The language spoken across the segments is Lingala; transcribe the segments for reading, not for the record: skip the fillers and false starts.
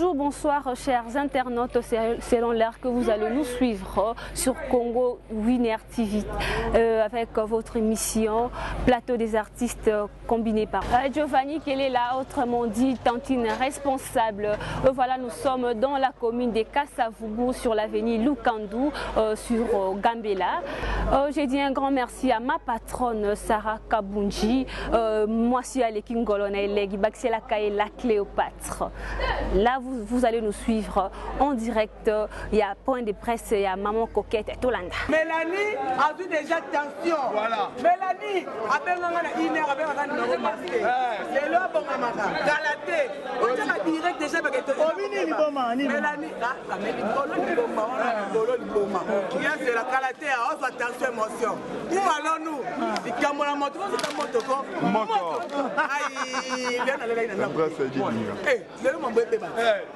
Bonjour, bonsoir chers internautes, selon l'heure que vous allez nous suivre sur Congo Winner TV avec votre émission Plateau des artistes combiné par Giovanni Kelela, autrement dit Tantine responsable. Voilà, nous sommes dans la commune de Kasavubu sur l'avenue Lukandu sur Gambela. J'ai dit un grand merci à ma patronne Sarah Kabunji, moi suis Aleki Ngolona Elegi, Baxiela Kaela Cléopâtre. Là, vous allez nous suivre en direct. Il y a point de presse, il y a Maman Coquette et Tolanda. Mélanie a vu déjà tension. Voilà. Mélanie a bien une heure, a bien un numéro masqué. C'est là bon maman. Galaté. On a direct déjà parce que Mélanie, ah, mais c'est la Galaté, on soit tension émotion. Où allons-nous? Likambo na moto, c'est moto ko. Moto. Aïe, lelo na lela na. Eh, lelo mambo ebeba.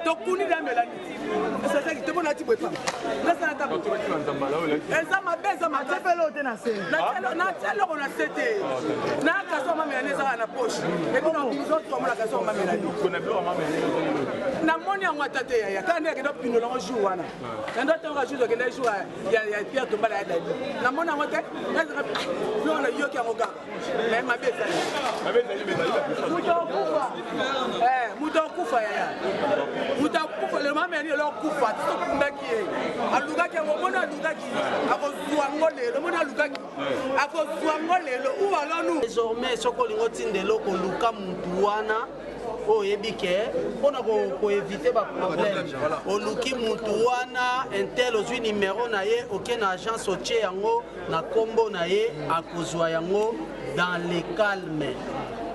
Tokuni da Mélanie. C'est ça qui te bona ti boepa. Nasa na tabo. Eza mabe, eza mabe. Na tia eloko na se te. Na kaso ma Mélanie ezaka na poche. Et puis na biso to mona kaso ma Mélanie. Namoni yango ata te yaya. Kaka nde akenda pinola yango jour wana. Na ndo atangoka jour akenda jour ya Pierre Tombala ya Dadi. Namoni yango te. Biloko na yoki yango kaka. Mais mabe ezali. Moto akufa. Moto akufa yaya. Moto akufa lelo mama Mélanie lelo akufa. Tokundaki ye. Alukaki yango, omoni alukaki. Akozwa yango lelo, omoni alukaki. Akozwa yango lelo. Où allons-nous? Désormais, soki olingi otinda eloko, luka mutu wana oyo oyebi ke mpona koevite baproblème, oluki mutu wana intel, ozwi numero na ye, oke na agence, otie yango na nkombo na ye, akozwa yango dans le calme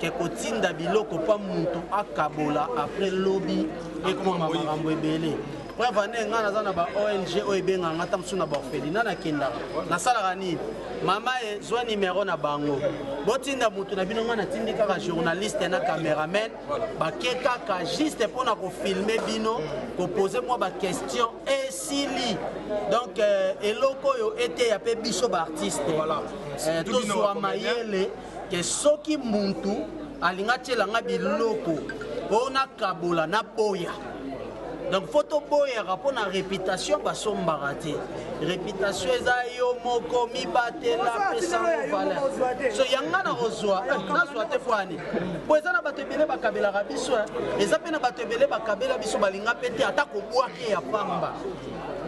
ke kotinda biloko mpa mutu akabola après lobi ekoma makambo ebele. Preuve ane, ngai naza na ba ONG oyo ebengaka nga, ta mosusu na baorphelinat nakendaka, nasalaka nini? Mama e zwa nimero na bango, botinda mutu na bino. Ngai natindi kaka journaliste na cameraman, bake kaka juste mpona kofilme bino, kopose mwa baquestion, esili. Donc eloko oyo eteya mpe biso baartiste, tozwa mayele ke soki muntu alingi atielanga biloko oyo nakabola, naboya. Donc faut toboyaka mpo na réputation basombaka te. Réputation eza yo moko, mibatela, pesango valeur. So yanga na kozwa, nazwa te po ani po eza na bato ebele bakabelaka biso, eza mpe na bato ebele bakabela biso, balinga mpe te ata kobwake ya pamba.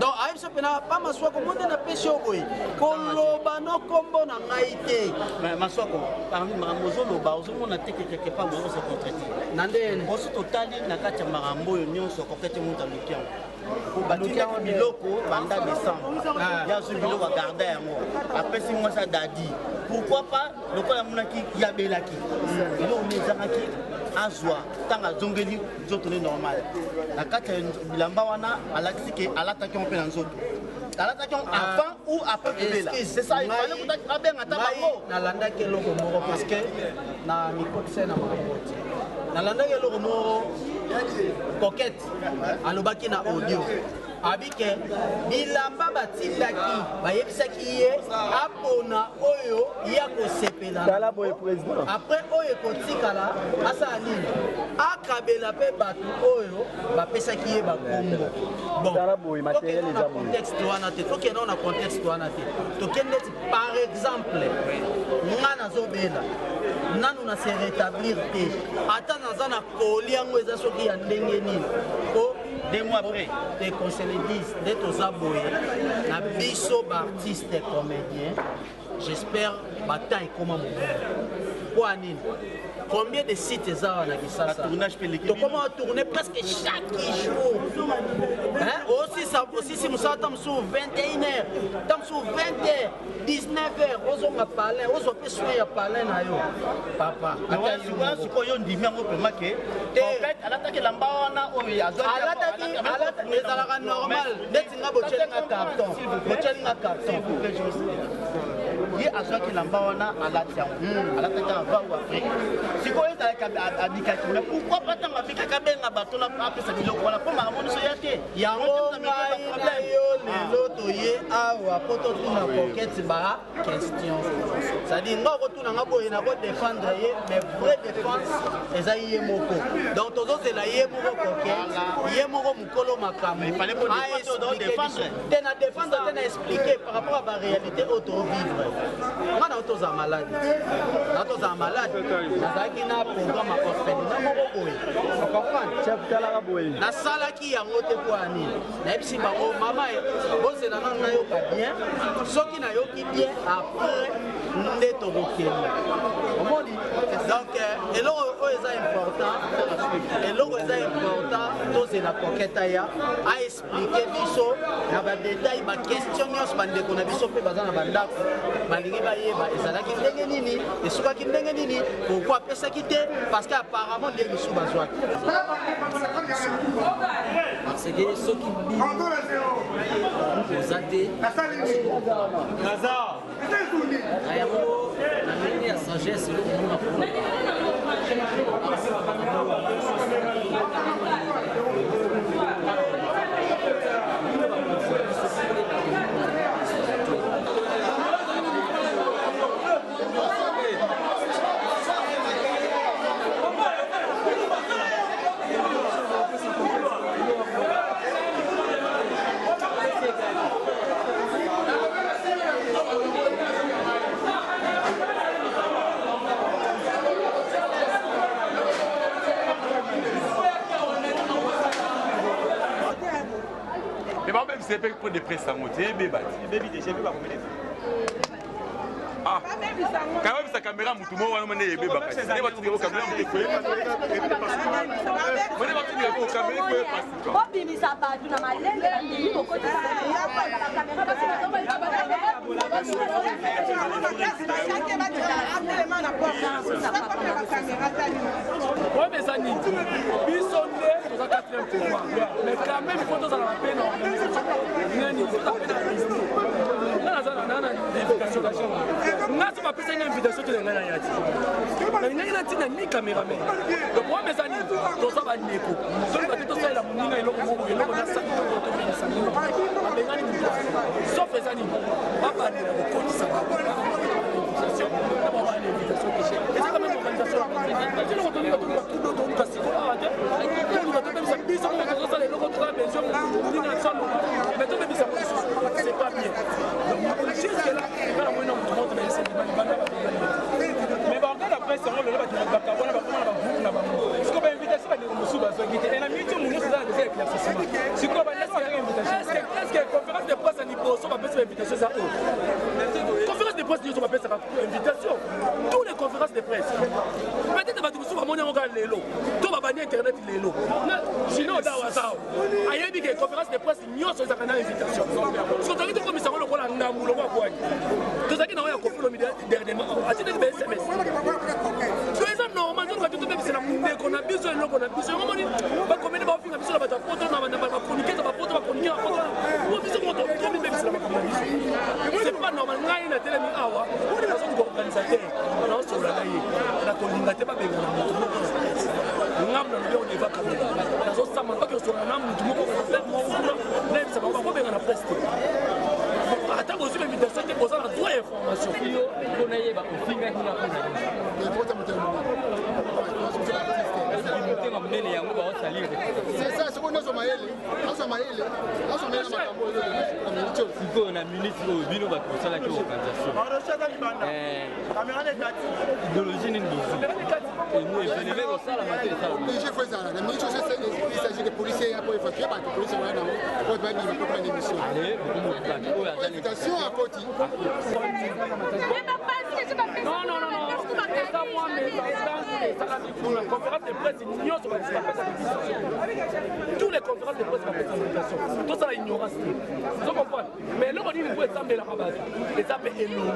Donc ayebi biso mpena pa Maswako mo nde napesi yo boye, koloba no nkombo na ngai te. Maswako, parmi makambo ozoloba, ozomona te ke quelque part bozo se contredire? Na ndeni? Oso totali na kati ya makambo oyo nyonso, Coquette moto aluki yango, batindaki biloko banda décembre, ye azwi biloko, agarda yango, apesi mwasi adadi. Pourquoi pas lokola amonaki yabelaki eloko nde ezangaki, azwa ntango azongeli nzoto nde normal, na kati ya bilamba wana alakisi ke alataki yango mpe na nzoto, alataki yango avant ou après kobela. C'est ça, il fallait abenga ata bango. Nalandaki eloko moko parce que na mikotisa na makambo te. Nalandaki eloko moko, Coquette alobaki na audio abike bilamba batindaki, bayebisaki ye apona oyo ye akosepela, après oyo ekotikala asala nini? Akabela mpe bato oyo bapesaki ye bakombo. Bon, tokende na contexte wana te, tokende na contexte wana te. Tokende neti par exemple nga nazobela nanu na se rétablir te, ata naza na koli yango eza soki ya ndenge nini po 2 mois après. Te, qu'on se le dise, nde toza boye na biso baartiste comédien, j'espère batan ekoma mobulu. Po ya nini? Combien de sites eza wana na Kisasa? Tokoma tourner presque chaque jour. Osisa osisi mosala, ta mosusu 21 heures, ta mosusu 20 heures, 19 heures, ozonga palin, ozwa mpe soin ya palin na yo papa. Sikoyo ndimi yango vraiment ke alataki elamba wana oyo? Alataki, ezalaka normal. Neti nga botyelinga carton, botyelinga carton. Ye azwaki elamba wana, alati yango, alataki avant ou après? Sikoyo ezalaki abikaki, mais pourquoi pas ntango abikaki abenga bato na apesa biloko wana mpo makambo nyonso ya te? Yango ngai na yo lelo toye awa mpo totuna Coquette ba question. C'est-à-dire nga okotuna nga boye, nakodefendre ye, mais vraie défense eza ye moko. Donc tozozela ye moko Coquette. Ye moko mokolo makambo te na défendre te, na expliquer par rapport à baréalité oyo tovivre. Nga na tozala malade, na tozala malade, nazalaki na programme ya orphelinat moko boye, ocomprendre? Nasalaki yango te. Mpo ya nini? Nayebisi bango: mama, bozela nano nayoka bien. Soki nayoki bien, après nde tokokende. Omoni, donc eloko oyo eza important, eloko eza important, tozela Coquette aya aexpliquer biso na badétail, baquestion nyonso bandeko na biso mpe baza na bandako balingi bayeba: ezalaki ndenge nini, esukaki ndenge nini, pourquoi apesaki te? Parce que apparemment nde misu bazwaki. Parce que soki bino oza te na yango, na ndenge ya sagesse, eloko mona Mais babebisa mpe point de presse yango te, ebeba te. Kabebisa caméra mutu moko wana mane ebebaka nde batikeko caméra mutu mane batikeko caméra ekoye pasuka. Bobimisa bato na malembe, bandimi kokotisa bacaméra. Problème eza nini? Biso nde toza quatrième pouvoir, mais quand même faut tozala mpe na organisation nini, toza mpe na liste. Nga naza na invitation, nga so bapesaki nga invitation te, na ngai naya ti nalingaki natinda ni caméraman. Le problème eza nini? Toza bandeko, soki bate tosalela moninga eloko moko, eloko nasali tobengisa babengani moto, sauf eza nini, babandela kokotisa invitation na babana invitation te. Eza quand même organisation. Eloko tolinga, toluka tudo, toluka sikoyo awa te, toluka tobebisa biso moko. Tozosala eloko, toza besoin moninga na biso aloba, mais tobebisa ngo lisusu, c'est pas bien. Donc jusque là nga na moni na motu moko tobayesa libanda babengani. Mais baorgane ya presse yango lelo bato bakabwana, bakoma na bagroupe na bango. Sikoyo bainvitation, bandeko mosusu bazwaki te. Na miniti oyo nyonso eza na besoin éclaircissement. Sikoyo bandeko bazwaki invitation. Est-ce que conférence de presse ya liboso bapesi bainvitation eza oyo? Conférence de presse nyonso bapesaka invitation, tous les conférences de presse. Peut-être bato mosusu bamoni yango kaka lelo to babandi internet lelo. Sino odawa aza ayebi ke conférence de presse nyonso ezalaka na invitation. So tozalaki tokomisa yango lokola ngambu, lokola kwani tozalaki nango ya Koffi Olomide dernièrement, atindaki ba SMS. So eza normal, toluka te tobebisela ndeko na biso eloko na biso. Yango moni bakomene baofinga biso na bato ya poto, na bachroniqueur ya bapoto, bachroniqueur ya poto. Po biso moko tomibebisela makambo na biso, c'est pas normal. Ngai natelemi awa, nazoluka organisateur, naosolola na ye. Nakolinga te babengana motu moko na presse. Ngambo na lobi yango devant caméra, nazosamba baki osolola na motu moko, organisateur moko kuna, nayebisa bango bakobenga na presse te. Ata bozwi bainvitation te, boza na droit ya information. Yo mpona yeba, ofingaki nga mpona motema monene, yango baosalire. C'est ça, soki nyonso mayele, azwa mayele, azwa mayele na makambo oyo na minute oyo. Sikoyo na minute oyo, bino bato bosalaki organisation, idéologie nini bozwi? Événement kosalama te, esalama. Obligé faut ezala na minute oyo. Il s'agit de policier ya po évacuer bato, policier wana nango po babima po prendre émission. Invitation akoti. Non, non, non, non, eza mwa mésentente esalami kuna. Conférence de presse nyonso bapesa invitation, tous les conférences de presse bapesa invitation. Tosala ignorance te, ozo comprendre? Mais eloko nini mpo esambelaka bato, eza mpe elongi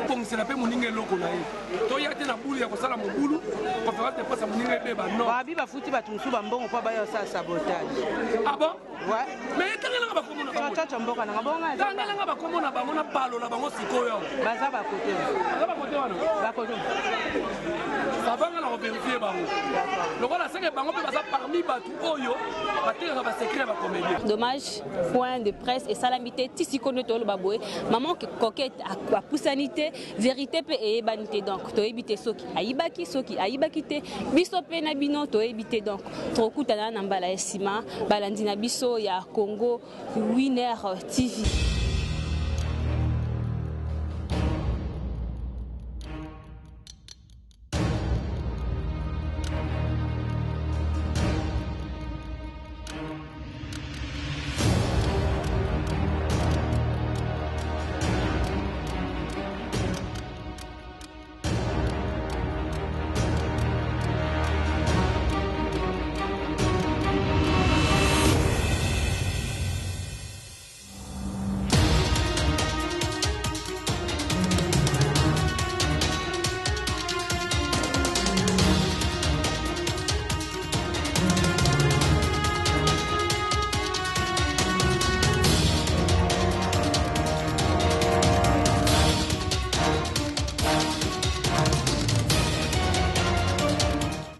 bongisela mpe moninga eloko na ye. Toya te na bulu ya kosala mobulu, conférence de presse ya moninga ebeba, non. Babi bafuti bato mosusu bambongo mpo baya osala sabotage. Ah bon? Mais etangelanga bakombo na bango. Chacha mboka nanga bonga. Tangelanga bakombo na bango, na palo na bango sikoyo. Baza bakote. Baza bakote wana. Bakote. Ça va, nga na kovérifier bango lokola seke bango mpe baza parmi bato oyo batekaka basecret ya bacomédien. Dommage, point de presse esalami te ti sikoyo nde toloba boye. Maman Coquette apusani te, vérité mpe eyebani te. Donc toyebi te soki ayibaki, soki ayibaki te. Biso mpe na bino toyebi te. Donc tokutana na mbala ya nsima, balandi na biso ya Congo Winner TV.